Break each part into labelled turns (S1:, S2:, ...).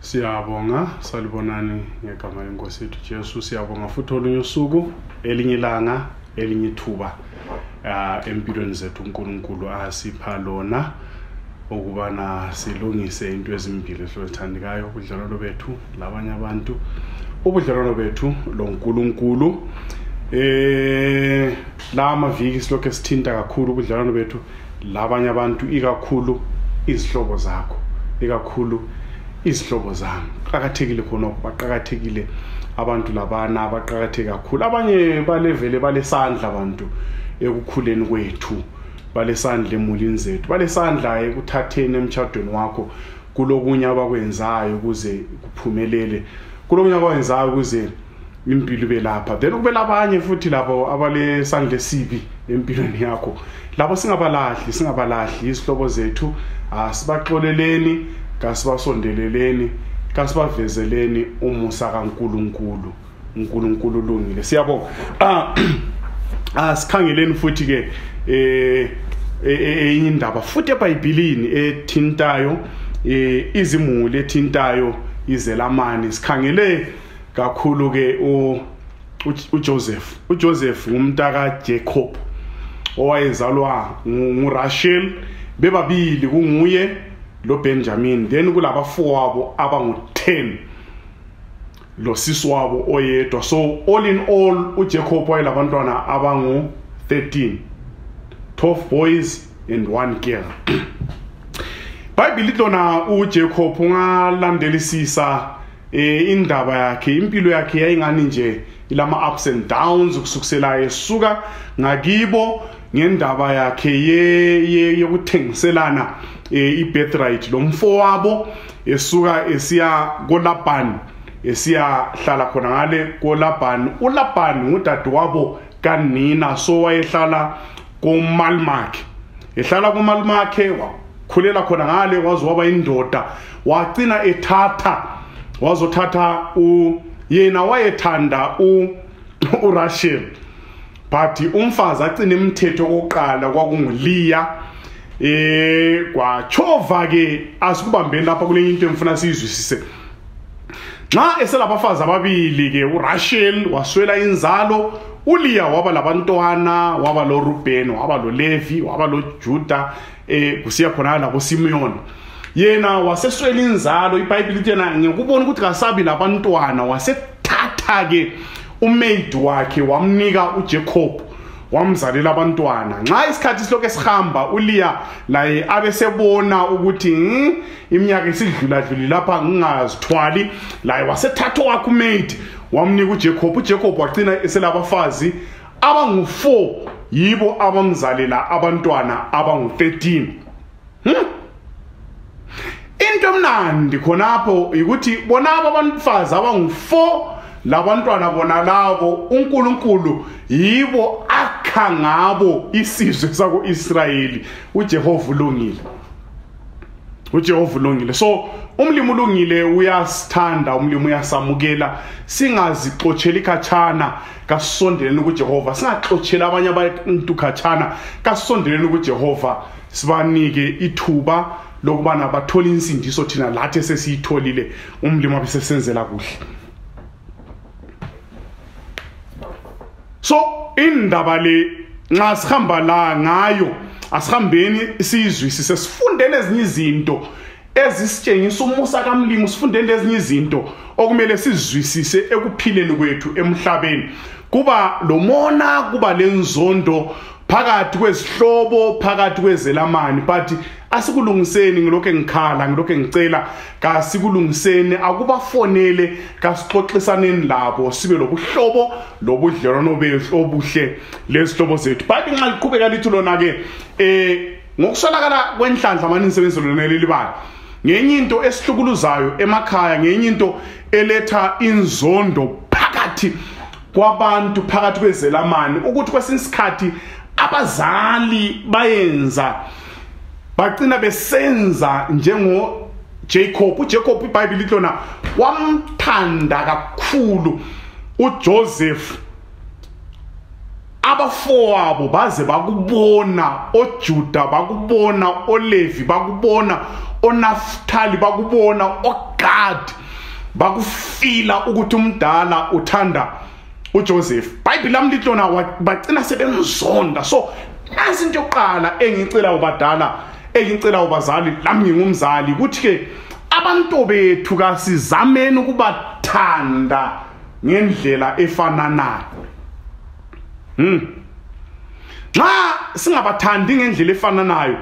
S1: Siyabonga salibonani ngegama lenkosi yethu Jesu. Siyabonga futhi olunye usuku, elinye ilanga, elinye ithuba empilweni zethu uNkulunkulu asipha lona ukubana silungise into ezimbili esithandikayo, ubudlelwano bethu labanye abantu, ubudlelwano bethu loNkulunkulu. La amaviki silokho esithinta kakhulu ubudlelwano bethu labanye abantu, ikakhulu izihlobo zakho, ikakhulu izihlobo zami. Qhakathekile khona baqhakathekile abantu labana abaqhakatheke kakhulu. Abanye balevele balesandla abantu ekukhuleni kwethu, balesandla emulini zethu, balesandla ekuthatheni emtshadweni wakho, kulokunye abakwenzayo ukuze kuphumelele, kulokunye abakwenzayo ukuze impilo ibe lapha. Then kube labanye futhi labo abalesandla esibi empilweni yakho. Labo singabalahli izihlobo zethu, sibaxoleleni, kasibasondeleleni, kasibavezeleni umusa kaNkulunkulu. uNkulunkulu ulungile. Siyabonga. Sikhangeleni futhi ke enye indaba futhi eBhayibhelini ethintayo izimuli, ethintayo izelamani. Sikhangele kakhulu ke uJoseph. uJoseph ngumntaka Jacob owayezalwa nguRachel, bebabili kunguye lo Benjamin. Then kulabafo wabo abangu-10 lo sisi wabo oyedwa. So all in all uJacob wayelabantwana abangu-13, 12 boys and 1 girl. Bible lona uJacob ungalandelisisa indaba yakhe, impilo yakhe yayingani nje ilama ups and downs ukusukela esuka ngakibo ngendaba yakhe yokuthengiselana ibirthright lo mfo wabo, esuka esiya koLaban, esiya hlala khona ngale koLaban. uLaban ngudadewabo kanina, so wayehlala koMalmakhe, ehlala koMalmakhe, wakhulela khona ngale, waze waba indoda, wagcina wazothatha yena wayethanda uRachel, but umfazi agcina imithetho kokuqala kwakunguLeah. Kwachova ke asikubambeni lapha kule into emfuna sizwisise. Nxa eselabafazi ababili ke, uRachel waswela inzalo, uLeah waba labantwana, waba lo Ruben, waba lo Levi, waba lo Juda, kusiya khona la koSimeon. Yena waseswela inzalo. iBhayibheli lithi yena ngikubona ukuthi kasabi labantwana, wasethatha ke umaid wakhe wamnika uJacob, wamzalela abantwana. Nxa isikhathi silokho esihamba, uLeah laye abesebona ukuthi iminyaka isidlula lapha ngingazithwali, laye wasethatha wakhe umaid wamnika uJacob. uJacob wagcina eselabafazi abangu-4, yibo abamzalela abantwana abangu-13. Into emnandi khonapho ukuthi bonabo abafazi abangu-4 labantwana bona labo uNkulunkulu yibo akha ngabo isizwe sako-Israyeli. uJehova ulungile, uJehova ulungile. So umlimi ulungile uyasithanda, umlimi uyasamukela. Singazixotsheli khatshana, kasondeleni kuJehova. Singaxotsheli abanye abantu khatshana, kasondeleni kuJehova. Sibanike ithuba lokubana bathola insindiso thina lathi esesiyitholile, umlimi abesesenzela kuhle. So indaba le nxa sihamba la ngayo, asihambeni sizwisise, sifundele ezinye izinto ezisitshengisa umusa kaMlimi, sifundele ezinye izinto okumele sizwisise ekuphileni kwethu emhlabeni. Kuba lomona, kuba lenzondo phakathi kwezihlobo, phakathi kwezelamani, but asikulungiseni. Ngilokho engikhala, ngilokho engicela, kasikulungiseni, akubafonele, kasixoxisaneni labo, sibe lobuhlobo lobudlelwano bethu obuhle lezihlobo zethu. But nxa liqhubeka lithi lona ke ngokuswelakala kwenhlanhla amaningi sebenze lona lelibala, ngenye into esihlukuluzayo emakhaya, ngenye into eletha inzondo phakathi kwabantu, phakathi kwezelamani, ukuthi kwesinye isikhathi abazali bayenza, bagcina besenza njengo Jacob. uJacob iBhayibheli lona wamthanda kakhulu uJoseph. Abafowabo baze bakubona, oJuda bakubona, oLevi bakubona oNaftali bakubona oGad bakufila ukuthi umdala uthanda uJoseph. iBhayibheli lami lihlona bagcina sebemzonda. So nasi into yokuqala engicela ubadala engicela ubazali lami ngingumzali ukuthi ke abantu bethu kasizameni ukubathanda ngendlela efananayo. Nxa singabathandi ngendlela efananayo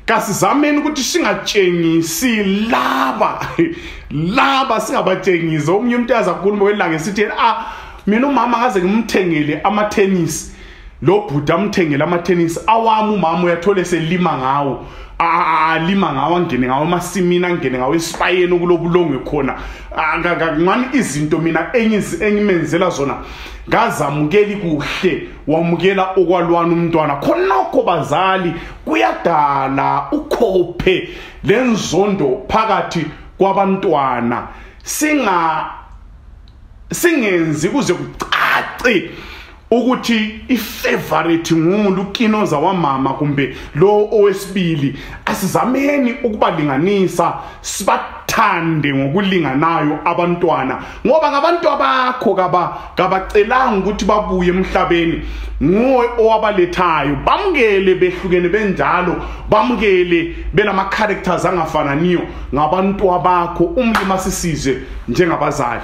S1: kasizameni ukuthi singatshengisi laba singabatshengisi. Omunye umuntu azakhuluma welanga esithi mina umama ngaze ngimthengele ama-tennis, lo bhuda amthengele ama-tennis awami umama uyathola selima ngawo, alima ngawo angene ngawo emasimini angene ngawo esipayeni okulobulongwe khona. Ngani izinto mina engimenzela zona ngazamukeli kuhle wamukela okwalwana umntwana. Khonokho bazali kuyadala ukhophe lenzondo phakathi kwabantwana. Singenzi kuze kucace ukuthi ifavorite ngumuntu ukinoza wamama kumbe lo owesibili. Asizameni ukubalinganisa, sibathande ngokulinganayo abantwana, ngoba ngabantu abakho kabacelanga ukuthi babuye emhlabeni. Nguwe owabalethayo, bamukele behlukene benjalo, bamukele benama characters angafananiyo ngabantu abakho. Umlima sisize njengabazali.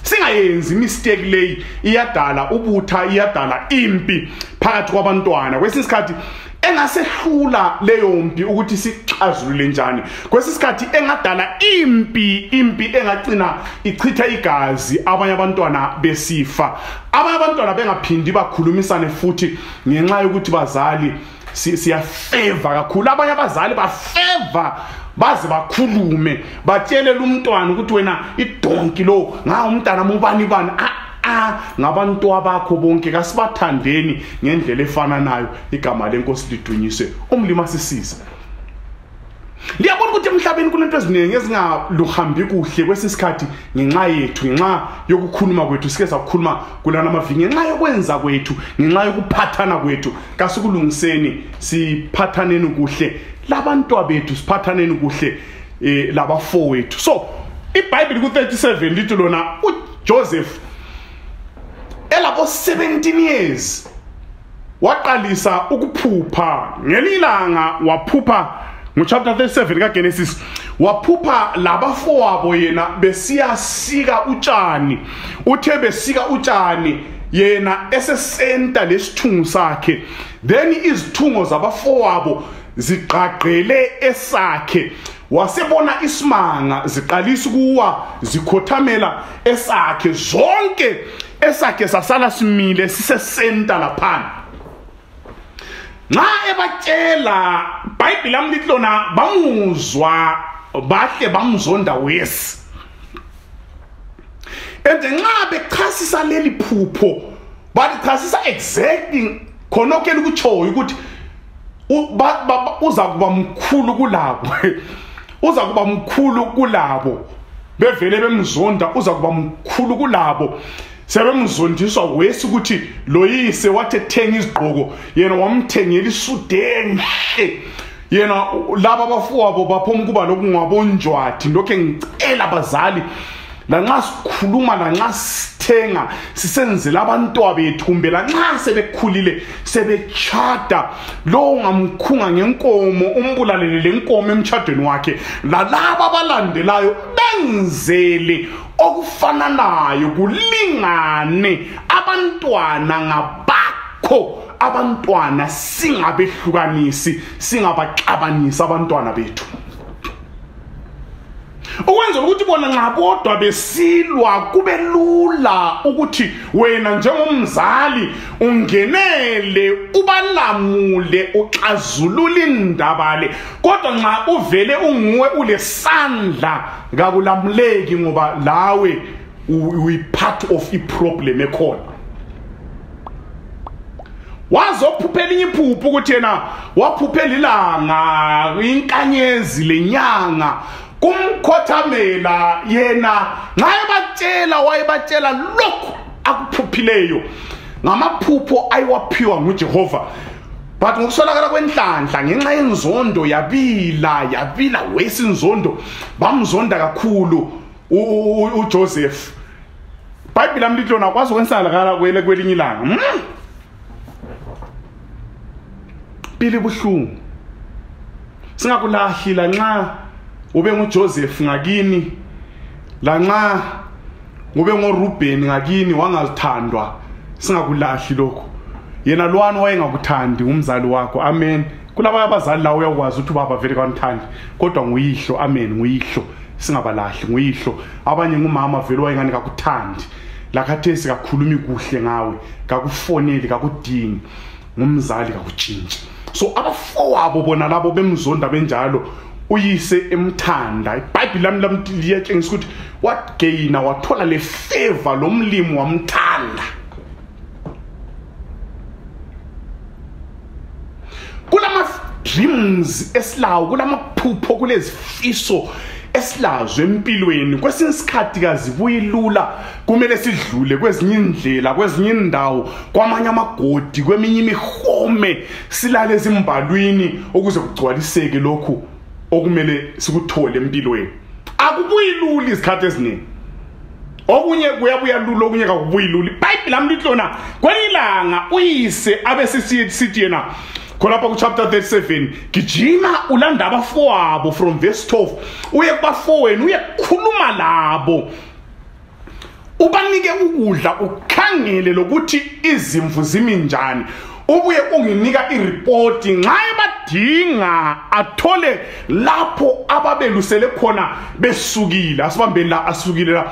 S1: Singayenzi mistake leyi, iyadala ubutha, iyadala impi phakathi kwabantwana. Kwesinye isikhathi engasehlula leyo mpi ukuthi sixazulule njani. Kwesinye isikhathi engadala impi engagcina ichitha igazi, abanye abantwana besifa, abanye abantwana bengaphindi bakhulumisane futhi ngenxa yokuthi bazali siyafeva kakhulu. Abanye abazali bafeva baze bakhulume batshele umntwana ukuthi wena idonki lo umntana mubani ngabantu abakho bonke kasibathandeni ngendlela efananayo. Igama lenkosi lidunyiswe. Umlima sisize. Liyabona ukuthi emhlabeni kunento eziningi ezingaluhambi kuhle kwesisikhathi ngenxa yethu, ngenxa yokukhuluma kwethu sike sakhuluma kulana amaviki, ngenxa yokwenza kwethu, ngenxa yokuphathana kwethu. Kasikulungiseni siphathaneni kuhle labantu bethu, siphathaneni kuhle labafowethu. So iBhayibheli ku37 lithi lona uJoseph elabo 17 years waqalisa ukuphupha. Ngelilanga waphupha chapter 37 kaGenesis, waphupha labafowabo yena besiyasika utshani. Uthe besika utshani yena esesenta lesithungu sakhe, then izithungo zabafowabo ziqaqele esakhe. Wasebona isimanga ziqalisa kuwa zikhothamela esakhe, zonke esakhe sasala simile sisesenta laphana. Nxa ebatshela iBhayibheli lami lithi lona bamuzwa bahle bamzonda wesi. Nxa bechasisa leli phupho balichasisa exactly khonokho elikutshoyo ukuthi uza kuba mkhulu kulabo uza kuba mkhulu kulabo bevele bemzonda, uza kuba mkhulu kulabo sebemzondiswa wesi ukuthi loyise wathi thenga izigqoko yena wamthengela isudu enhle. Yena laba abafowabo baphuma kuba lokungabonjwathi. Lokho ngicela abazali lanxa sikhuluma lanxa sithenga sisenzela abantwana bethu kumbe lanxa sebekhulile sebechata, lo ngamkhunga ngenkomo umbulalele lenkomo emchadweni wakhe, lalaba abalandelayo benzele okufananayo kulingane. Abantwana ngabakho, abantwana singabehlukanisi, singabaxabanisi abantwana bethu. Ukwenzela ukuthi bona nxa bodwa besilwa kube lula ukuthi wena njengomzali ungenele ubalamule uxazulule indaba le. Kodwa nxa uvele unguwe ulesandla ngakulamuleki ngoba lawe we part of iproblem ekhona. Wazophuphela iphupho ukuthi yena waphuphela ilanga, inkanyezi lenyanga kumkhothamela yena. Nxa wayebatshela lokhu akuphuphileyo ngamaphupho ayiwaphiwa nguJehova. but ngokuswelakala kwenhlanhla ngenxa yenzondo yabila wesinzondo bamzonda kakhulu uJoseph. Bible lami lithi lona kwazi ukwenzakala kwelinye ilanga. Pili buhlungu. Singakulahli la nxa ube nguJoseph ngakini, la nxa ube ngoRuben ngakini wangazithandwa, singakulahli lokho. Yena lwani wayengakuthandi umzali wakho. Amen. Kulaba abazali la uyakwazi ukuthi baba vele kanithandi, kodwa nguyihlo. Amen. Nguyihlo. Singabalahli nguyihlo. Abanye ngumama vele wayengani kakuthandi, lakhathesi kakhulumi kuhle ngawe, kakufoneli, kakudingi, ngumzali kakutshintsha. So abafowabo bona labo bemzonda benjalo, uyise emthanda. iBhayibheli lami liyatshengisa ukuthi wagaina, wathola le favor lomlimi wamthanda. Kulama dreams esilawo, kulamaphupho, kulezifiso esilazo empilweni, kwesinye isikhathi kazi buyilula kumele sidlule kwezinye indlela, kwezinye indawo, kwamanye amagodi, kweminye imihome, silale ezimbalwini ukuze kugcwaliseke lokhu okumele sikuthole empilweni. Akubuyilula isikhathi eziningi, okunye kuyabuya lula, okunye akubuyilula. iBhayibheli lami lithi lona kwelilanga uyise abesisithi yena khonapha ku chapter 37, gijima ulanda abafowabo from verse 12, uye kubafowenu, uye kukhuluma labo, ubanike ukudla, ukhangele lokuthi izimvu zimi njani, ubuye unginika ireport nxa ebadinga athole lapho ababelusele khona besukile. Asibambeni la asukile la.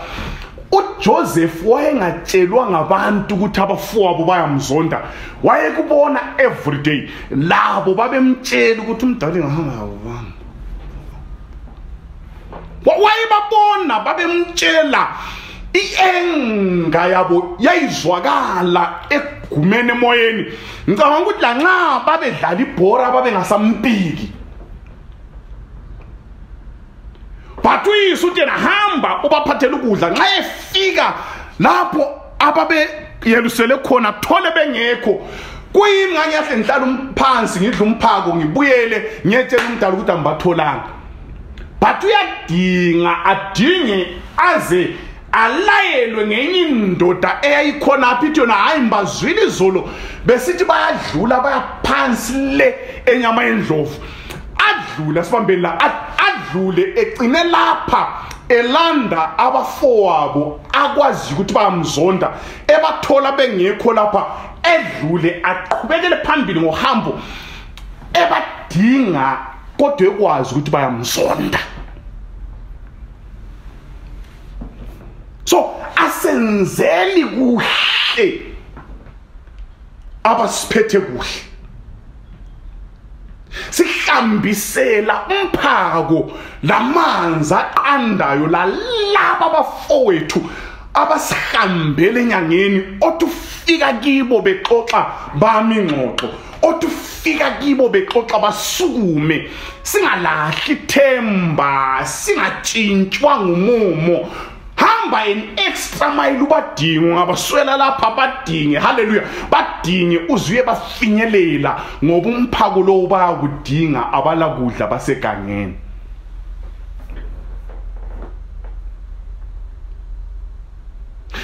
S1: uJoseph wayengatshelwa ngabantu ukuthi abafowabo bayamzonda, wayekubona every day, labo babemtshela ukuthi umdala ngahamba ngabani, wayebabona babemtshela. Ienga yabo yayizwakala egumene emoyeni. Ngicabanga ukuthi la nxa babedlala ibhora babengasampiki, but uyise uthi yena hamba ubaphathele ukudla, nxa efika lapho ababe yelusele khona thole bengekho, kuyimi nganyahle ngihlala umphansi ngidla umphako ngibuyele ngiyetshela umdala ukuthi ambatholanga. But uyadinga adinge aze alayelwe ngenye indoda eyayikhona apha, ithi yona hayi mbazwile izolo besithi bayadlula bayaphansi le enyama yendlovu, adlula sibambeni la, adlule egcine lapha elanda abafowabo akwazi ukuthi bayamzonda, ebathola bengekho lapha, edlule aqhubekele phambili ngohambo ebadinga kodwa ekwazi ukuthi bayamzonda. So asenzeli kuhle abasiphethe kuhle, sihlambisela umphako lamanzi aqandayo lalaba abafowethu abasihambele enyangeni, otufika kibo bexoxa bami ingxoxo, otufika kibo bexoxa basukume, singalahli ithemba, singatshintshwa ngumumo. Hamba an extra mile ubadinge, ngabaswela lapha badinge, haleluya, badinge uzuye bafinyelela, ngoba umphako lo bayakudinga abala kudla basegangeni.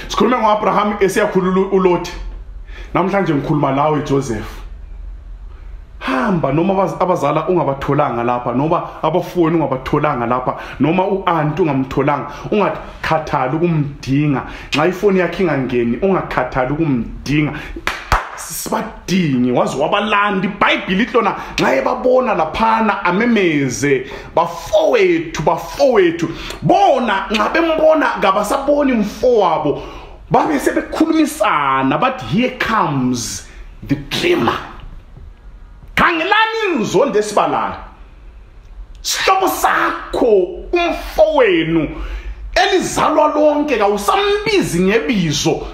S1: Sikhuluma ngoAbraham esiyakhulula uLothi, namhlanje ngikhuluma nawe Joseph. Hamba noma abazala ungabatholanga lapha, noma abafowenu ungabatholanga lapha, noma uanti ungamtholanga, ungakhathali ukumdinga. Nxa ifoni yakhe ingangeni ungakhathali ukumdinga, sibadingi wazi wabalanda. iBhayibheli lithi lona nxa ebabona laphana amemeze, bafowethu bona nxa bembona ngabasaboni umfowabo, babe sebekhulumisana bathi here comes the dreamer. Khangelani inzondo esibalayo, sihlobo sakho umfowenu elizalwa lonke kawusambizi ngebizo,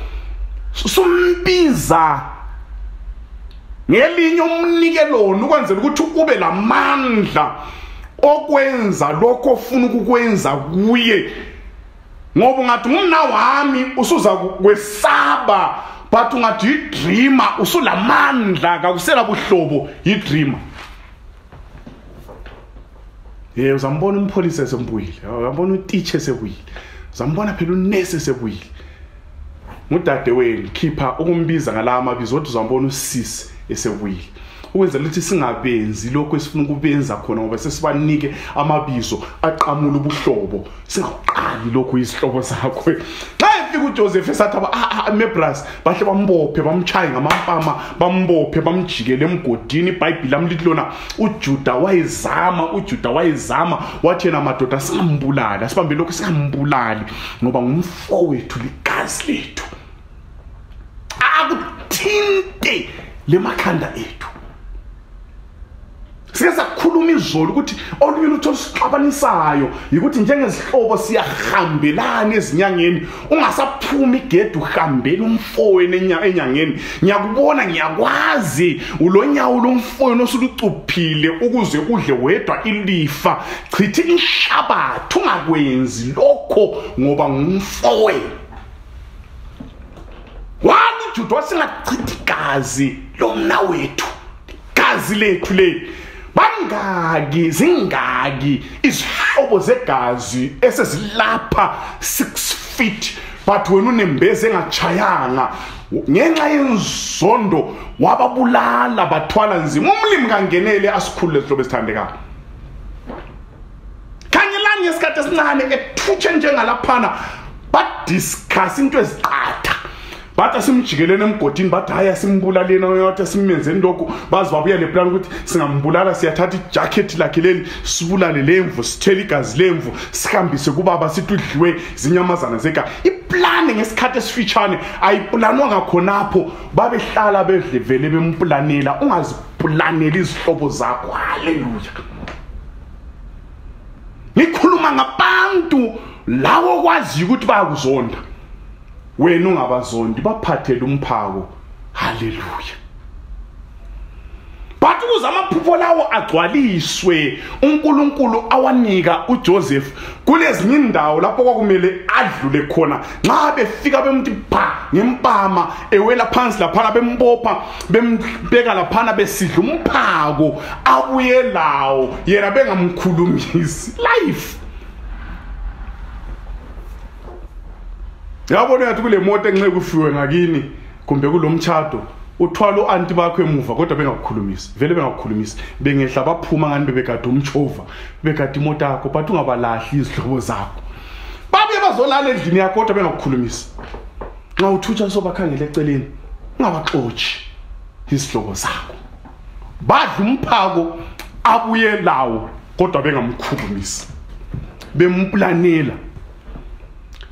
S1: sumbiza ngelinye umnike lona ukwenzela ukuthi ube lamandla okwenza lokho ofuna ukukwenza kuye. Ngoba ngathi ngumna wami usuza kwesaba but ungathi i-dreamer usulamandla kakusela buhlobo i-dreamer. Uzambona umpholisa esembuyile, uzambona utitshe esebuyile, uzambona phela unesi esebuyile. Ngudade wenu khipha ukumbiza ngala mabizo othi uzambona usisi esebuyile. Ukwenzela ukuthi singabenzi lokho esifuna ukubenza khona ngoba sesibanike amabizo aqamula ubuhlobo. Singaqali lokho isihlobo sakho. Xa efika uJoseph esathi mebras bahle bambophe bamchaye ngamampama bambophe bamjikele emgodini. iBhayibheli amlithi lona uJuda wayizama wathi yena madoda singambulali asibambe lokho singambulali ngoba ngumfowethu ligazi lethu. Akuthinte lemakhanda ethu. Siyakhuluma izolo ukuthi olunye lutho lusixabanisayo ukuthi njengezihlobo siyahambelana ezinyangeni ungasaphumi igedi uhambela umfowenu enyangeni. Ngiyakubona ngiyakwazi ulonyawo lomfowenu osulucuphile ukuze udle wedwa ilifa. Chitha inshabathu ungakwenzi lokho ngoba ngumfowenu. Wani uJuda wasingachithi igazi lomna wethu, igazi lethu le. Zingaki izihlobo zegazi esezilapha 6 feet but wena unembeze engachayanga ngenxa yenzondo wababulala bathwala nzima. Umlimi kangenele asikhulule izihlobo esithandekayo. Khangelani ngesikhathi esincane ethutshe njengalaphana badiscuss into eziqatha. Bathi asimjikelene emgodini bathi hayi asimbulaleni oyathi asimenzeni lokho bazi babuya le plan ukuthi singambulala siyathatha ijacket lakhe leli sibulale lemvu sithele igazi lemvu sihambise kubaba sithi udliwe zinyamazana zeka. Iplan ngesikhathi esifitshane ayiplanwa ngakhonapho babehlala bedlevele bemplanela. Ungaziplanela izihlobo zakho. Haleluya. Ngikhuluma ngabantu lawo kwazi ukuthi bayakuzonda. Wena ungabazondi baphathele umphako. Haleluya. Bathi ukuze amaphupho lawo agcwaliswe uNkulunkulu awanika uJoseph kulezinye indawo lapho kwakumele adlule khona. Nxa befika bemthi pha ngempama ewela phansi laphana bembopha bembeka laphana besidla umphako abuye lawo yena bengamkhulumisi. Life. Yabona yathi kule moto enxe kufiwe ngakini kumbe kulomtshado uthwala uanti bakho emuva kodwa bengakukhulumisi. Vele bengakukhulumisi. Bengehla baphuma ngani bebekade umtshova bekade imoto yakho but ungabalahli izihlobo zakho. Babuye bazolala endlini yakho kodwa bengakukhulumisi. Nxa uthutsha sobakhangela eceleni ungabaxoxi izihlobo zakho. Badla umphako abuye lawo kodwa bengamkhulumisi. Bemplanela.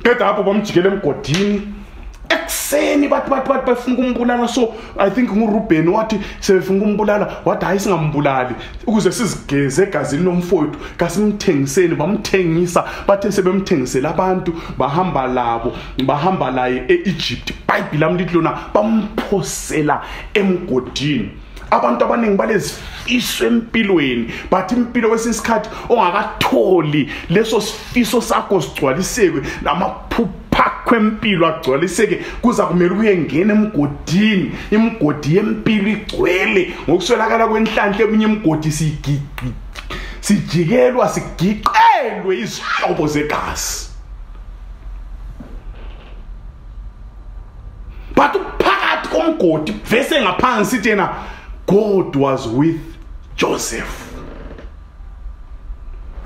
S1: Keda hapo bamjikele emgodini ekseni bathi bafuna ukumbulala. So I think nguRuben wathi sebefuna ukumbulala wathi hayi singambulali ukuze sizigeze egazini lomfowethu kasimthengiseni. Bamthengisa bathe sebemthengisela abantu bahamba labo bahamba laye eEgypt. iBhayibheli amlithi lona bamphosela emgodini. Abantu abaningi balezifiso empilweni bathi impilo kwesinsikhathi ongakatholi leso sifiso sakho sigcwalisekwe lamaphupha kwempilo agcwaliseke kuza kumele uyengena emgodini. Imgodi yempilo igcwele ngokuswelakala kwenhlanhla eminye imgodi sijikelwa sigiqelwe izihlobo zegazi. But phakathi komgodi vese ngaphansi sithi yena God was with Joseph.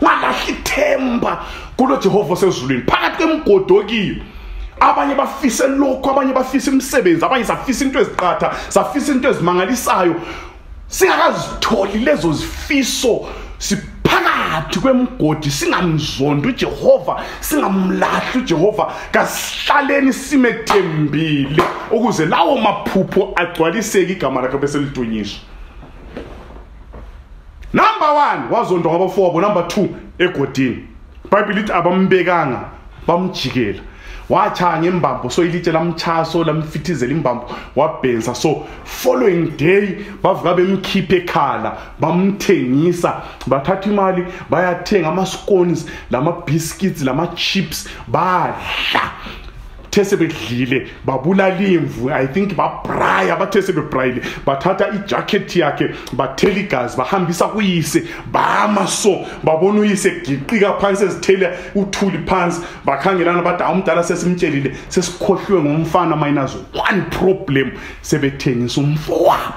S1: Walahla ithemba kulo Jehova sezulwini phakathi kwemgodokiyo. Abanye bafisa lokho, abanye bafisa imisebenzi, abanye safisa into eziqatha, safisa into ezimangalisayo. Singakazitholi lezo zifiso siphakathi kwemgodi singamzondi uJehova, singamlahli uJehova, kasihlaleni simethembile ukuze lawo maphupho agcwaliseke igama lakhe bese lidunyiswa. Number 1 wazondwa ngabafowabo. Number 2 egodini. iBhayibheli lithi abambekanga bamjikela. Wacha ngembambo so ilitshe lamchaso lamfithizela imbambo wabhenza. So following day bavuka bemkhiphe ekhala bamthengisa bathatha imali bayathenga ama scones lama biscuits lama chips badla. sebedlile babulala imvu, I think babraya, bathe sebebrayile bathatha ijacket yakhe bathela igazi bahambisa kuyise bama so babona uyise giqika phansi ezithele uthuli phansi bakhangelana bathi umdala sesimtshelile sesikhohlwe ngomfana minus one problem sebethengisa umfowabo.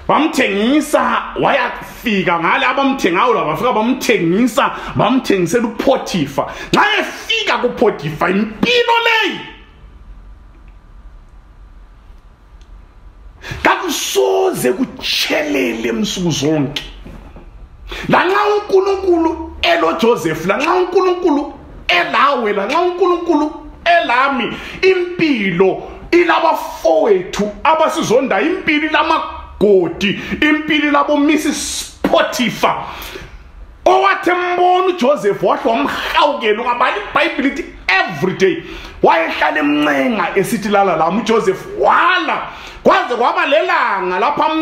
S1: Bamthengisa wayafika ngale abamthengayo labafika bamthengisela uPotifa. Nxa efika kuPotifa impilo leyi kakusoze kuchelele msuku zonke. Lanxa uNkulunkulu eloJoseph, lanxa uNkulunkulu elawe, lanxa uNkulunkulu elami, impilo ilabafowethu abasizonda, impilo godi, impilo labo Mrs. Potifa owathi mbona uJoseph wahle wamhawukela ngabali iBhayibheli lithi everyday wayehlala emncenga esithi lala lami uJoseph wala kwaze kwaba lelanga lapha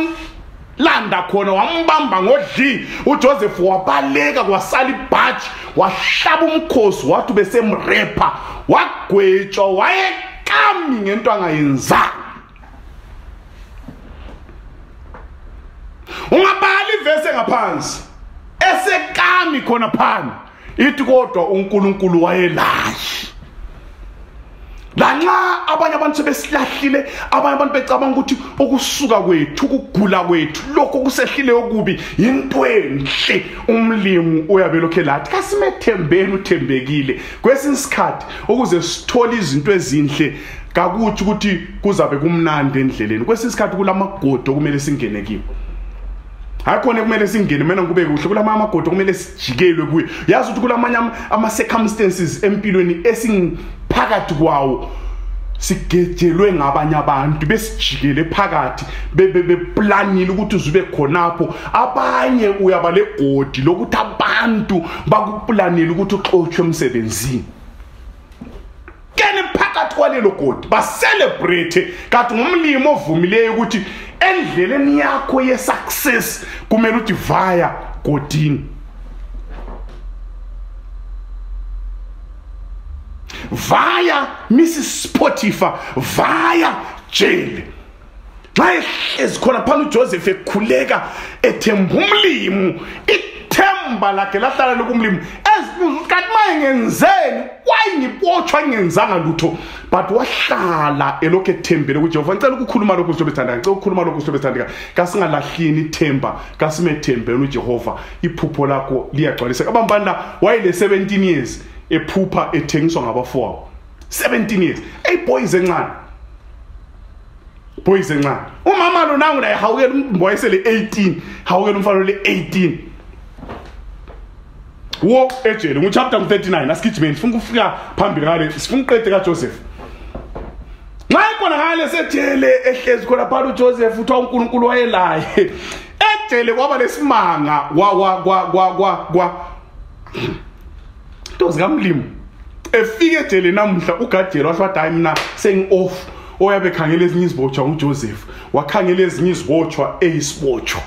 S1: landa khona wambamba ngodli uJoseph wabaleka kwasala ibhaji wahlaba umkhosi wathi besemrepa wagwetshwa wayekami ngento angayenzanga. Ungabali ivese ngaphansi esekami khona phana ithi kodwa uNkulunkulu wayelahi. Lanxa abanye abantu sebesilahlile, abanye abantu becabanga ukuthi okusuka kwethu ukugula kwethu lokho kusehlile okubi into enhle, umlimi uyabelokhe lathi kasimethembeni uthembekile kwesinye isikhathi ukuze sithole izinto ezinhle kakuthi ukuthi kuzabe kumnandi endleleni. Kwesinye isikhathi kulamagodo kumele singene kiwo, hakhona kumele singene mina kube kuhle kulamagodo kumele sijikelwe kuye. Yazi ukuthi kulamanye ama circumstances empilweni esingiphakathi kwawo sigejelwe ngabanye abantu besijikele phakathi beplanile ukuthi uzube khonapho. Abanye uyabale godi lokuthi abantu bakuplanile ukuthi uxoxwe emsebenzini, kene phakathi kwalelo godi ba celebrate kathi ngumlimi ovumileyo ukuthi endleleni yakho ye success kumele uthi vaya godini, vaya Mrs. Potifa, vaya jail. Naye ezikhona phana uJoseph ekhuleka ethemba umlimi, ithemba lakhe lahlala lokumlimi ezibuza kanti mayengenzeni wayengibotshwa ngenzanga lutho, but wahlala elokho ethembele kuJehova. Ngicela ukukhuluma lokho sibethandana, ngicela ukukhuluma lokho sibethandana, kasingalahlini ithemba, kasimethembele uJehova, iphupho lakho liyagcwaliseka. Abambana wayele 17 years ephupha ethengiswa ngabafowabo 17 years. Boys encane, boys encane. Umama lo nangu naye hawukela umbwa esele 18, hawukela umfana le 18 wo ejele ngu chapter 39 asigijimeni sifuna ukufika phambili ngale sifuna uqede kaJoseph. Ngaye khona ngale sejele ehlezi khona phakathi uJoseph uthi uNkulunkulu wayelaye ejele kwaba lesimanga kwa Ntozi kamlimi efike ejele namuhla uGadela wathi hayi mina sengi off, oyabe khangela ezinye izibotshwa uJoseph wakhangela ezinye izibotshwa eyisibotshwa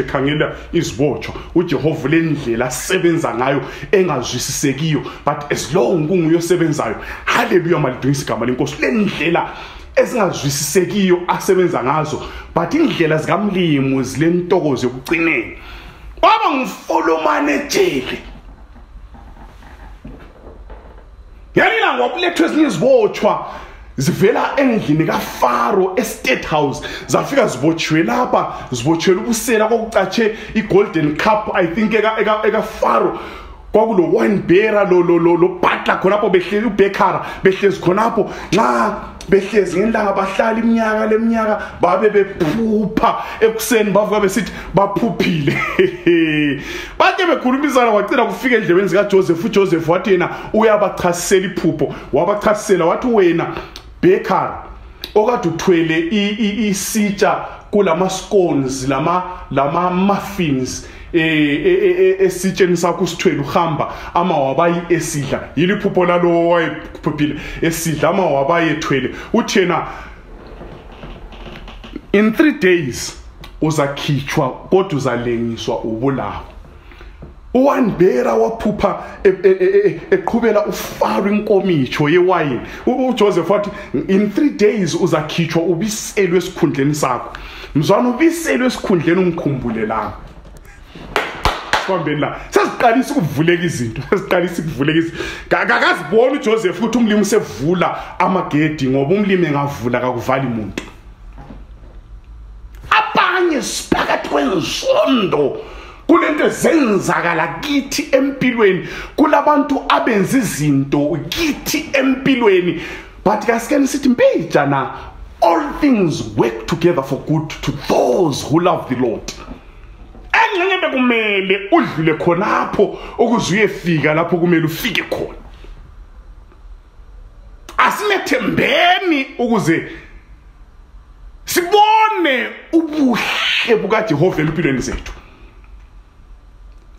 S1: ekhangela izibotshwa uJehova lendlela asebenza ngayo engazwisisekiyo, but as long kunguye osebenzayo, haleluya malidumisa igama lenkosi, lendlela ezingazwisisekiyo asebenza ngazo, but indlela zikamlimi zilentokozo yokucineni. Waba ngumfolomane ejele yalila ngokulethwe ezinye izibotshwa zivela endlini kaFaro estate house, zafika zibotshwe lapha, zibotshwela ubusela kokucatshe iGolden Cup I think eka Faro kwakulo wine bearer lo butler khonapho behleli uBekara behlezi khonapho nxa behlezi ngelanga bahlala iminyaka leminyaka babe bephupha ekuseni bavuka besithi baphuphile bathe bekhulumisana wacina kufika endlebeni zika Joseph. uJoseph wathi yena uyabachasisela iphupho, wabachasisela wathi wena Bekara okade uthwele isitsha kulama scones lama muffins esitsheni sakho usithwele uhamba amawabayi esidla, yili phupho lalo wayephuphile esidla amawabayi ethwele. Uthi yena in 3 days uzakhitshwa kodwa uzalengiswa ubulawo. uWanbera waphupha eqhubela uFaro inkomitsho yewayini. uJoseph wathi in 3 days uzakhitshwa ubiselwe esikhundleni sakho. Mzwana ubiselwe esikhundleni ungikhumbule la. Kwambeni la sesiqalisa ukuvuleka izinto, sesiqalisa ukuvuleka izinto. Akazibona uJoseph ukuthi umlimi usevula amagedi ngoba umlimi engavula akuvali umuntu. Abanye siphakathi kwenzondo kulento ezenzakala kithi empilweni, kulabantu abenza izinto kithi empilweni, but kasikeni sithi mbejana all things work together for good to those who love the Lord. Engxenye bekumele udlule khonapho ukuze uyefika lapho kumele ufike khona. Asinethembeni ukuze sibone ubuhle bukaJehova empilweni zethu.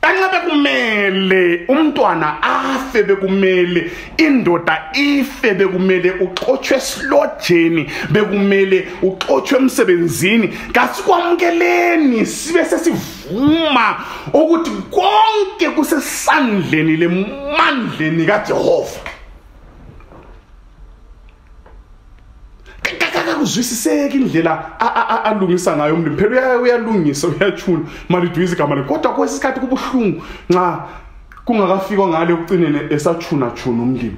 S1: Engabe kumele umntwana afe, bekumele indoda ife, bekumele uxotshwe esilojeni, bekumele uxotshwe emsebenzini, kasikwamukeleni sibe sesivuma ukuthi konke kusesandleni lemandleni kaJehova. Uzwisiseke indlela alungisa ngayo umlimi. Phela uyalungisa, uyachuna mali duyiza igama le, kodwa kwesikhathi kubuhlungu nxa kungakafika ngale ukucinene esachuna umlimi.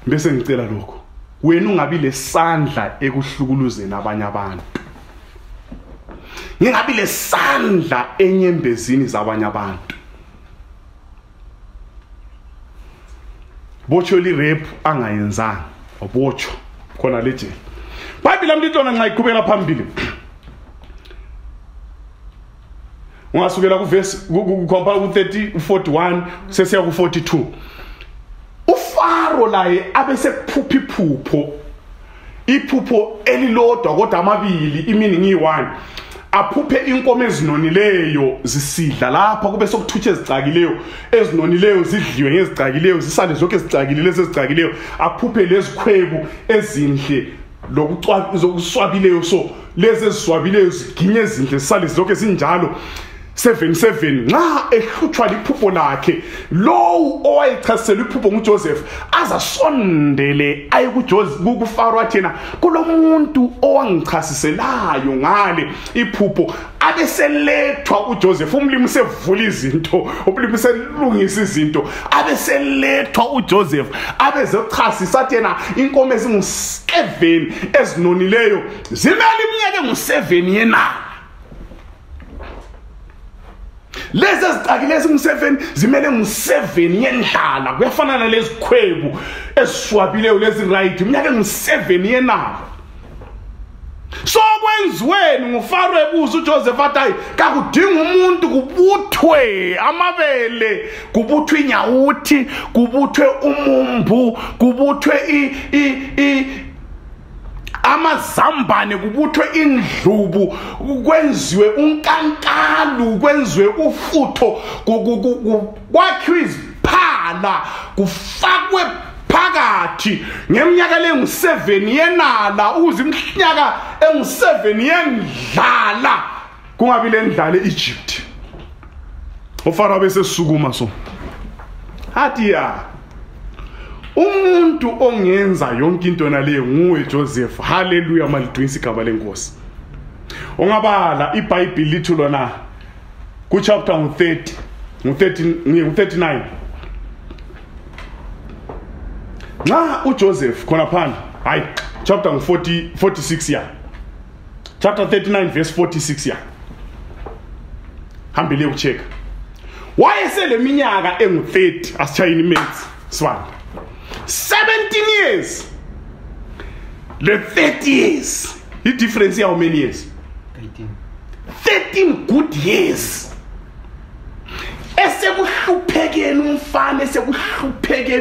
S1: Bese ngicela lokho, wena ungabi lesandla ekuhlukuluzeni abanye abantu. Ngingabi lesandla enyembezini zabanye abantu. Botsho li rape angayenzanga, wabotsho khona leje. Bible amlitona nxa iqhubela phambili. Ungasukela ku verse compare ku 30:41 sesiya ku 42. uFaro laye abesephupha iphupho elilodwa kodwa amabili, imini ngi1. Aphuphe inkomo ezinonileyo zisidla lapha, kube sokuthutshe ezicakileyo, ezinonileyo zidliwe ngezicakileyo, zisale zonke ezicakile lezi ezicakileyo. Aphuphe lezikhwebu ezinhle lokuswabileyo, so lezi eziswabileyo ziginye ezinhle zisale zonke zinjalo. 7:7 nxa ehlutshwa liphupho lakhe, lowo owayechasisela iphupho nguJoseph azasondele aye kuFaro athi yena kulomuntu owangichasiselayo ngale iphupho. Abeselethwa uJoseph, umlimi usevula izinto, umlimi uselungisa izinto. Abeselethwa uJoseph abezochasisa athi yena inkomo ezingu7 ezinonileyo zimele iminyaka engu7 yena. Lezi ezicakile ezingu7 zimele ngu7 yendlala, kuyafana nalezi khwebu esishwabileyo lezi right, iminyaka engu7 yenalo. So kwenziweni nguFaro ebuza uJoseph athi kakudinga umuntu kubuthwe amabele, kubuthwe inyawuthi, kubuthwe umumbu, kubuthwe amazambane, kubuthwe indlubu, kwenziwe unkankalo, kwenziwe ufutho, kwakhiwe iziphala, kufakwe phakathi ngeminyaka lengu7 yenala, ukuze iminyaka engu7 yendlala kungabi lendlala eEgypt. uFaro bese sukuma so athi ya umuntu ongenza yonke into naleyo nguwe Joseph. Hallelujah, malidwisa igama lenkosi. Ungabala iBhayibheli lithi lona ku chapter 39 nxa uJoseph khona phandle, hayi chapter 46 ya, chapter 39 verse 46 ya, hambile ukucheka. Wayesele minyaka engu30 asitshayini mates swani 17 years, the 30 years. The difference how many years? 13 good years. Esekuhluphekeni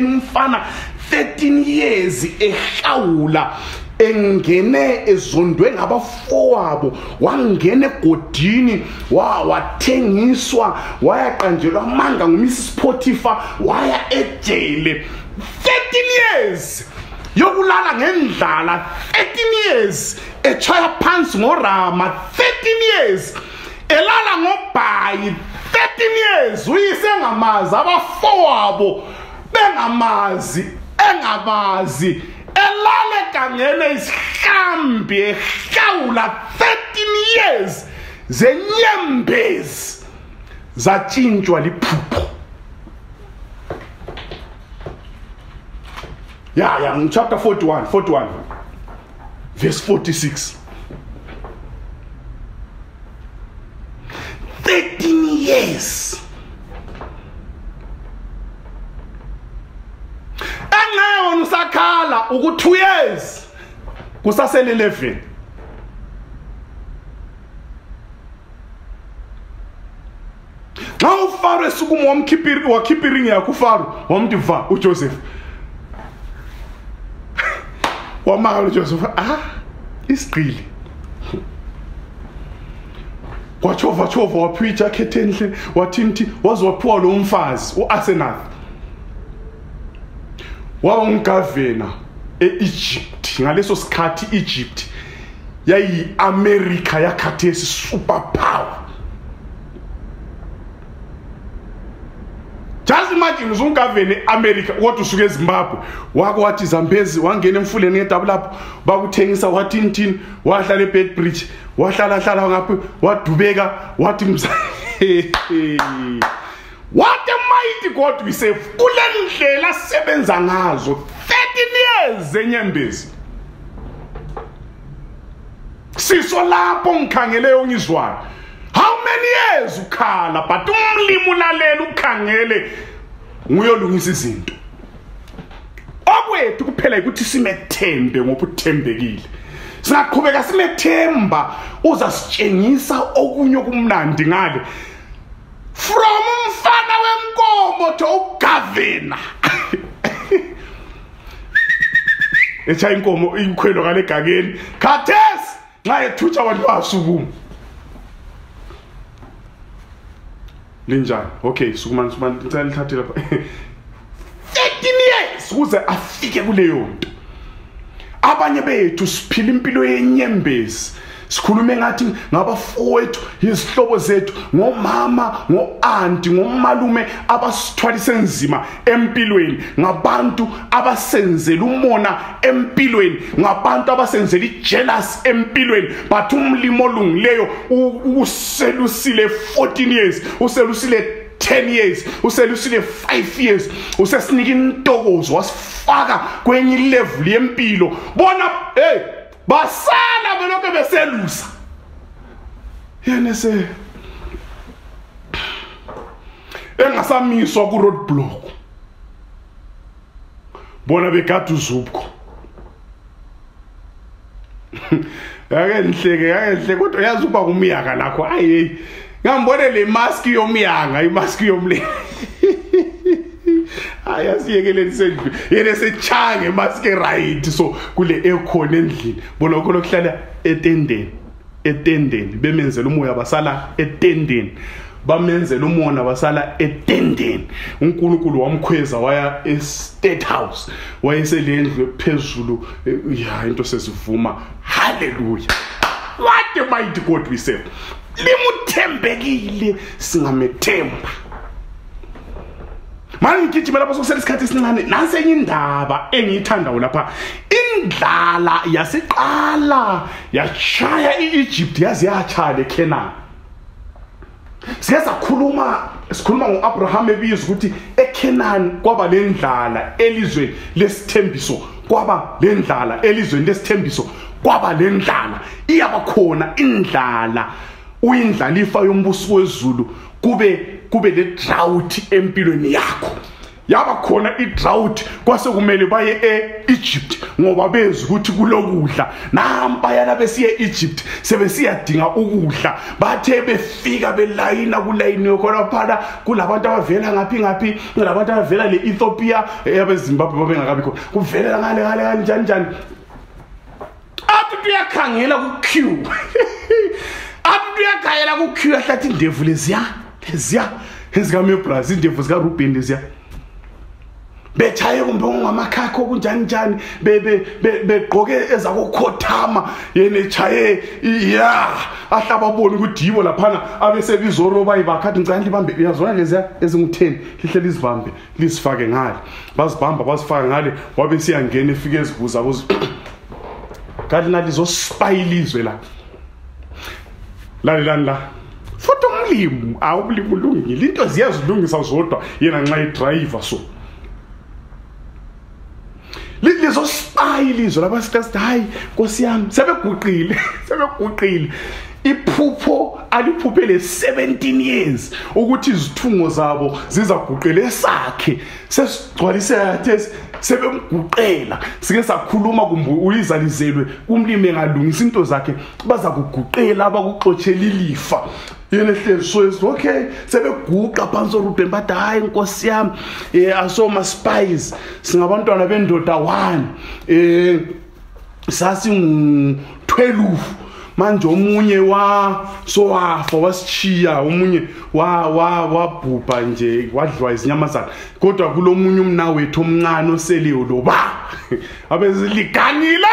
S1: umfana 13 years ehlawula, engene ezondwe ngabafowabo, wangena egodini, wathengiswa, wayaqanjelwa amanga nguMrs Potiphar, waya ejele. 13 years yokulala ngendlala, 13 years echaya phansi ngorama, 13 years elala ngobhayi 13 years uyise ngamazi abafowabo bengamazi engabazi elale kangene isihlambi ehlawula 13 years zenyembezi zatshintshwa liphupho. Yeah, in chapter 41 verse 46. 13 years. Engayona usakhala ukuthi 2 years kusasele 11. Xa uFaro esukuma wakhipha iringi yakhe uFaro wamdiva uJoseph. Wamangala uJoseph, isiqili. Wachova waphiwa ijacket enhle wathinti wazwaphiwa lo mfazi uArsenal. Waba ngumgavana eEgypt. Ngaleso sikhathi iEgypt yayi America yakhathesi superpower. Just imagine uzungavene America kodwa usuke eZimbabwe wathi Zambezi wangena emfuleni ngeDouble bakuthengisa wathi intini wahlala eBedbridge wahlala ngapha wadubeka wathi what a mighty God we serve. Kule ndlela sebenza ngazo 13 years zenyembezi. Siso lapho ngikhangele ongizwayo. How many years ukhala but umlimi ulalela ukhangele nguyolungisa izinto. Okwethu kuphela ukuthi simethembe ngoba uthembekile. Singaqhubeka simethemba uzasitshengisa okunye okumnandi ngale. From umfana wenkomo to ugavana. Echa inkomo ikhwelo ngale gageni. Khathesi nxa ethutsha abantu basukuma. Linjani? Okay, sukuma ngicela lithathe lapha. 13 years ukuze afike kuleyo nto. Abanye bethu siphila impilo yenyembezi. Sikhulume ngathi ngabafowethu, izihlobo zethu, ngomama, ngoanti, ngomalume abasithwalise nzima empilweni, ngabantu abasenzela umona empilweni, ngabantu abasenzela ijealous empilweni, but umlimo olungileyo uselusile 14 years, uselusile 10 years, uselusile 5 years, usesinika intokozo wasifaka kwenye level yempilo. Bona basala beloke beselusa. Yena engasamiswa ku roadblock. Bona begada uzubko. Yake kodwa yazi uba umyaka lakho ayi ngambone le mask yomyanga imask yomle. Ayasiyekele sendlu yena sechange mask right so kule ekhona endlini bona lokho lokuhlala etendeni bemenzela umoya basala etendeni bamenzela umona basala etendeni. uNkulunkulu wamkhweza waya eState House wayeselendlu phezulu into sesivuma. Hallelujah. What a mighty God we serve. Limuthembekile singamethemba. Manje ngigijimela lapho sokusela isikhathi esincane nansi enye indaba engiyithandayo lapha. Indlala yasiqala yachaya iEgypt yaze yachaya leCanaan. Sikhuluma ngoAbraham ebizwa ukuthi eCanaan kwaba lendlala elizweni lesithembiso kwaba lendlala elizweni lesithembiso kwaba lendlala iyabakhona indlala uyindlalifa yombuso wezulu kube le drought empilweni yakho. Yaba khona i-drought kwase kumele baye eEgypt ngoba bezi ukuthi kulokudla nampa yana besiye eEgypt sebesiyadinga ukudla bathe befika belayina kulayini yokhona phana kulabantu abavela ngaphi kulabantu abavela leEthiopia abeZimbabwe babengakabi khona kuvela ngale kanjani athi uyakhangela ku queue athi uyakhangela ku queue ahlathi indevu leziya ezika me Brazil indevu zika Ruben leziya bechaye kumbe ngamakhakho kunjani njani begqoke ezakukhothama yena echaye ahlaba bona ukuthi yibo laphana abesebizoro bayibakhathi ngicela libambe uyazona lezi ezingu10 lihle lizibambe lisifake ngale bazibamba bazifaka ngale wabe siyangena efike ezibuza kuzo kanti nalizospayilizwe la futhi umlimi awumlimi ulungile into ziyazilungisa zodwa yena nxa idriver so lizo spayilizwe labasithi hayi Nkosi yami sebeguqile iphupho aliphuphele 17 years ukuthi izithungo zabo zizaguqele sakhe sesigcwalise yathi sebemguqela sike sakhuluma kumbe uyizalizelwe umlimi engalungisa into zakhe baza kuguqela abakuxotshela ilifa yena hlezi so okay sebeguqa phansi orubheni bathi hayi Nkosi yami asoma spies singabantwana bendoda 1 sasingu12 manje omunye sowafa wasichiya omunye wabhubha nje wadliwa izinyamazana kodwa kulomunye umnawethu omncane oseliyo loba abeziliganile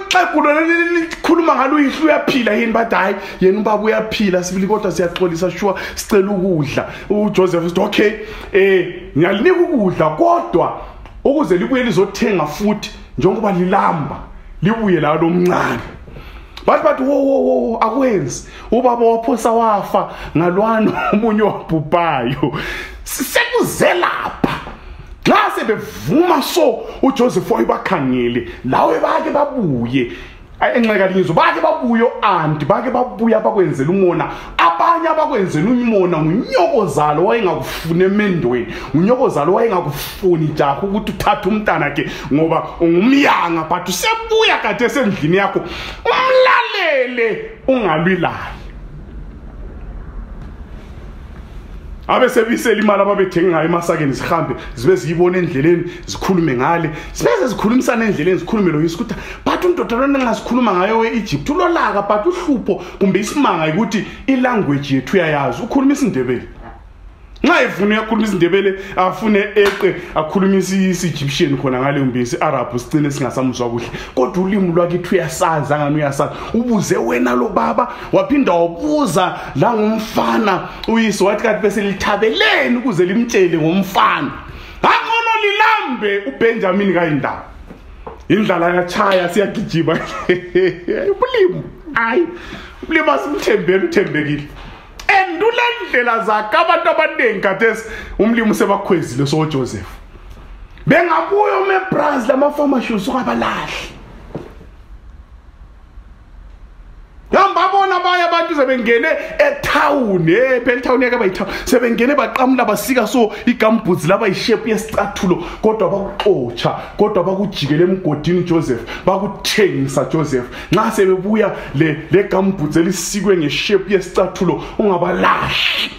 S1: xekulo likhuluma ngalo ihlu uyaphila yini bathi hayi yena ubaba uyaphila sibili kodwa siyaxolisa sure sicela ukudla uJoseph uthi okay ngiyalinika ukudla kodwa ukuze libuye lizothenga futhi njengoba lilamba libuye la lomncane bathi wo akwenzi ubaba waphosa wafa ngalwana umunye wabhubhayo sekuze lapha xa sebevuma so uJoseph wayibakhangele lawe bake babuye enxekalinzo bake babuye anti bake babuya bakwenzela umona abanye abakwenzela umona unyokozalo wayengakufuna emendweni unyokozalo wayengakufuni jaha ukuthi uthathe umntana ke ngoba ungumyanga but usebuya kade esendlini yakho umlalele ungalwilayo abesebisela imali ababethenga ngayo emasakeni zihambe zibe ziyibona endleleni zikhulume ngale sibeze zikhulumisana endleleni zikhulume lo yisikuthi but undoda lona ngasikhuluma ngayo weEgypt ulolaka but uhlupho kumbe isimanga ukuthi ilanguage yethu yayazi ukhuluma isindebele nxa efuna ukukhuluma isindebele afune eqe akhuluma isiEgyptian khona ngale umbisi Arab sicine singasamuzwa kuhle kodwa ulimi lwakhe uyasazi angani uyasazi ubuze wena lo baba waphinda wabuza la ngumfana uyise wathi kanti bese lithabeleni ukuze limtshele ngomfana ngcono lilambe uBenjamin kayindaba indlala yachaya siyagijima ubulimu hayi ubulimu asimthembele uthembekile endula indlela zakhe abantu abaningi kathesi umlimi sebakhwezile so Joseph bengabuya uMebrazil amafama shoes ukabalahli yambabona abanye abantu sebengene etown town yake bayithown sebengene baqamula basika so igamboots laba ishape yesicathulo kodwa bakuxotsha kodwa bakujikele emgodini Joseph bakuthengisa Joseph nxa sebebuya le gamboots elisikwe ngeshape yesicathulo ungabalahli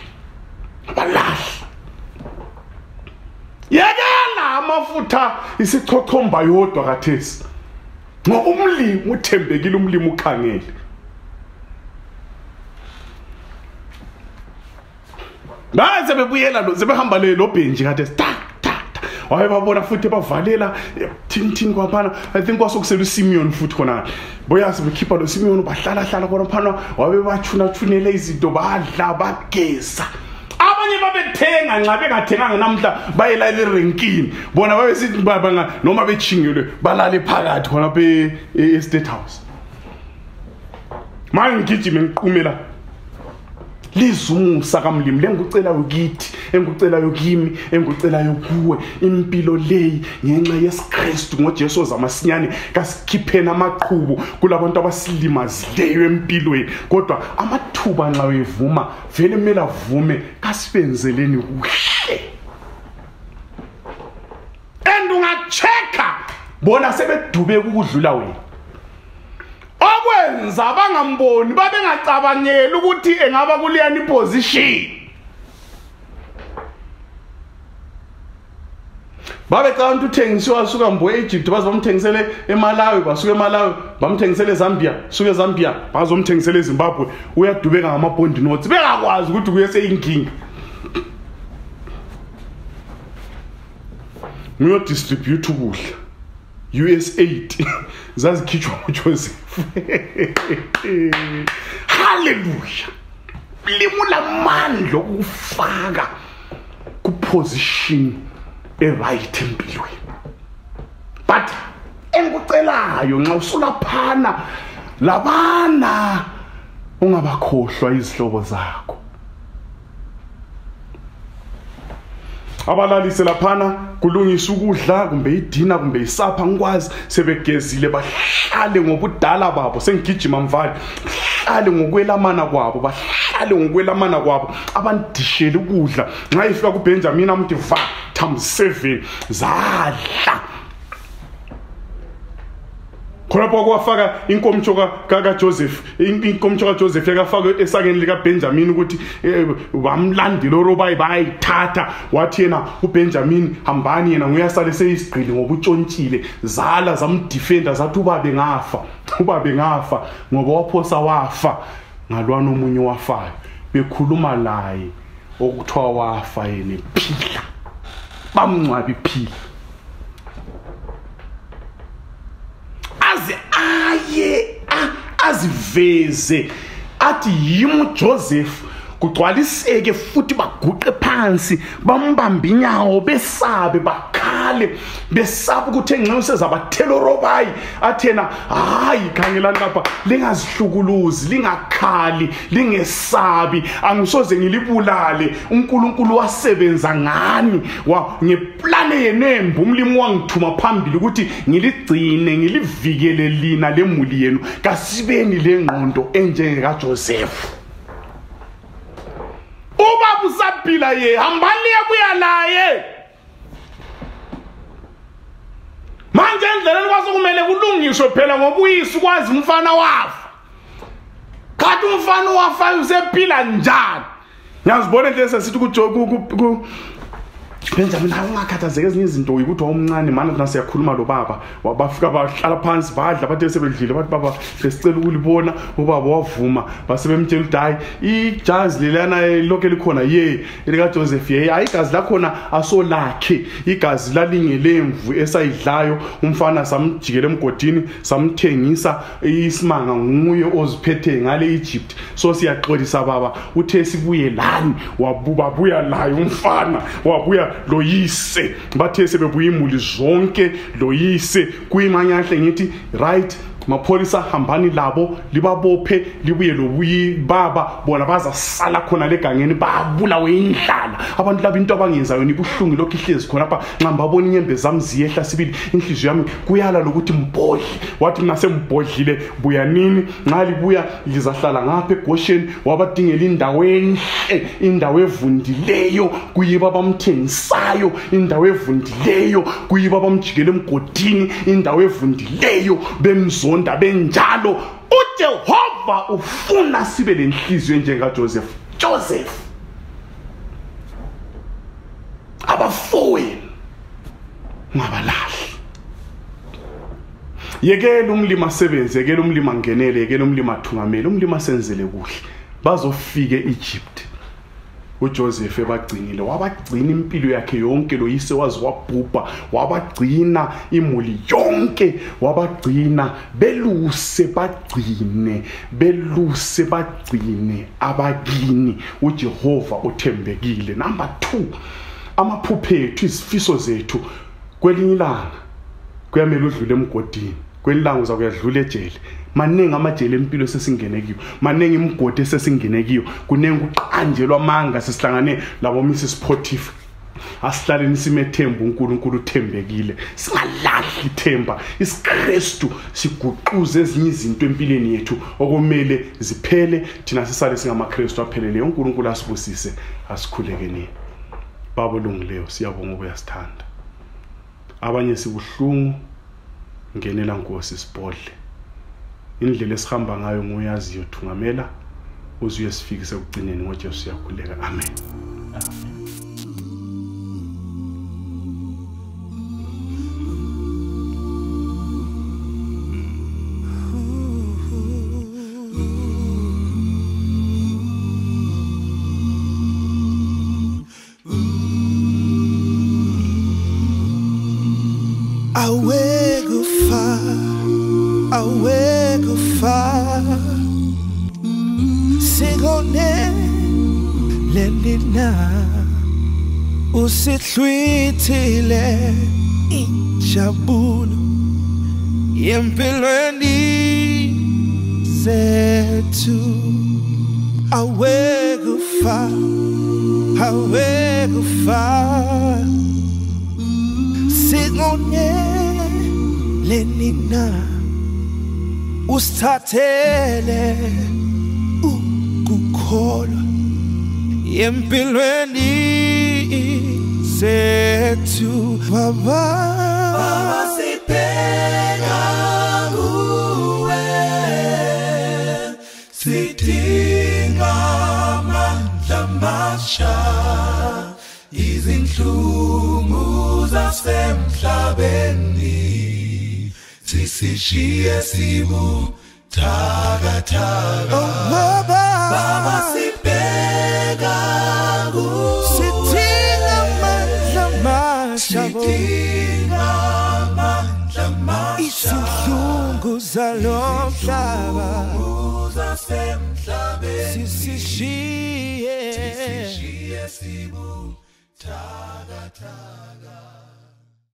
S1: yekela amafutha isichochomba yodwa kathesi ngoba umlimi uthembekile umlimi ukhangele Baze bebuyela lo sebehamba lo benji kade waye babona futhi bavalela thin kwaphana I think kwasokusela uSimeon futhi khona boya sibekhipha lo Simeon bahlala khona phana wabe bachuna izinto badla bageza abanye babethenga nxa bengathenganga namhla bayela erenkini bona babesithi banga noma bechingilwe balale phakathi khona pe State House manje ngijime ngiqhumela lizumusa kamlimi lengucela ukithi engucela yokimi engucela yokuwe impilo leyi ngenxa yeSkristu ngoJesu zamasinyane kasikhiphena amaqhubu kulabantu abasilimazileyo empilweni kodwa amathuba nxa uyivuma vele mela vume kasibenzeleni kuhle endungacheka bona sebedube ukudlula wena okwenza abangamboni babengacabangeli ukuthi engaba kuliyani position babecala ukuthi uthengiswa suka mbo eEgypt bazomthengisele eMalawi basuka eMalawi bamthengisele eZambia suka eZambia bazomthengisele eZimbabwe uyadubeka ngamabond notes bengakwazi ukuthi kuye seyinkinga ngiyodistribute ukudla US8 zazikhitshwa uJoseph. Hallelujah. Limula mandla okufaka kuposition right empilweni. But engikucelayo nxa usulaphana labana ungabakhohlwa izihlobo zakho. Abalalise laphana kulungisa ukudla kumbe idina kumbe isapha ngikwazi sebegezile bahlale ngobudala babo sengigijima mvali bahlale ngokwelamana kwabo abandishela ukudla nxa ifika kuBenjamin amthi va ×7 zadla khonapho kwafaka inkomtsho kaJoseph kaJoseph yakafaka esakeni lika Benjamin ukuthi bamlandile orobayi bayithatha wathi yena uBenjamin hambani yena nguyasale seyisigqili ngobutshontshile zala zamdefenda zathi ubabe ngafa ngoba waphosa wafa ngalwana omunye wafayo bekhuluma laye okuthiwa wafa yena ephila bamncwaba iphila aziveze athi yimi Joseph kugcwaliseke futhi baguqe phansi bambambe inyawo besabe bakhale besaba ukuthi engxenye sezabathela orobayi athena hayi khangelani lapha lingazihlukuluzi lingakhali lingesabi angisoze ngilibulale uNkulunkulu wasebenza ngani ngeplane yenembu umlimi wangithuma phambili ukuthi ngiligcine ngilivikele lina lemuli yenu kasibeni lengqondo enjenge kaJoseph. Ubaba usaphila ye hambani yabuya naye manje endleleni kwasokumele kulungiswe phela ngoba uyisi kwazi umfana wafa kanti umfana wafa usephila njani ngiyazibona nje sesithi ku Benjamin angakhathazeke ezinye izinto ukuthi wawumncane mana thina siyakhuluma lo baba wabafika bahlala phansi badla bathe sebedlile bathi baba besicela ukulibona ubaba wavuma basebemtshela ukuthi hayi ijazi lelana lokho likhona elika Joseph hayi igazi lakhona asolakhe igazi lalingelemvu esayidlayo umfana samjikela emgodini samthengisa isimanga nguye oziphethe ngale Egypt so siyaxolisa baba uthe sibuye lani wabuya layo umfana wabuya loyise bathe sebebuya imuli zonke loyise kuyimanyahle ngithi right mapholisa hambani labo libabophe libuye lobuyi baba bona bazasala khona legangeni babulawe indlala abantu laba into abangenzayo nibuhlungu lokho ihlezi khona apha nxa mbabona inyembe zami ziyehla sibili inhliziyo yami kuyala lokuthi mbodli wathi mina sembodlile buya nini nxa libuya lizahlala ngapha eGosheni wabadingela indawo evundileyo kuyiba bamthengisayo indawo evundileyo kuyiba bamjikela emgodini indawo evundileyo bemzonda benjalo uJehova ufuna sibe lenhliziyo njenga Joseph abafowenu ngabalahli yekela umlimi asebenze yekela umlimi angenele yekela umlimi athungamele umlimi asenzele kuhle bazofika eEgypt uJoseph ebagcinile wabagcina impilo yakhe yonke loyise wazi wabhubha wabagcina imuli yonke wabagcina beluse bagcine abakini uJehova uthembekile. Number 2 amaphupho ethu izifiso zethu kwelinye ilanga kuyamela udlule emgodini kwelinye ilanga uza kuyadlula ejele maningi amajele empilo sesingene kiyo maningi imigodi sesingene kiyo kunengi uqanjelwa amanga sesihlangane labo Mrs Potiphar asihlaleni simethemba uNkulunkulu uthembekile singalahli ithemba isiKristu siguquze ezinye izinto empilweni yethu okumele ziphele thina sisale singamaKristu aphelele uNkulunkulu asibusise asikhulekeni baba olungileyo siyabonga ukuyasithanda abanye sibuhlungu ngenela Nkosi sibhodle indlela esihamba ngayo ngoyaziyo thungamela uzuye sifikise ukugcineni ngoJesu siyakhuleka amen.
S2: awekufa singone lenina usihlwithile injabulo yempilweni zethu awekufa singone lenina usithathele ukukholwa yempilweni zethu baba
S3: sibheka kuwe sidinga amandla amasha izinhlungu zasemhlabeni sisishiye sibuthakathaka baba sibheka kuwe
S2: sidinga amandla amasha izinhlungu zalomhlaba sisishiye
S3: sibuthakathaka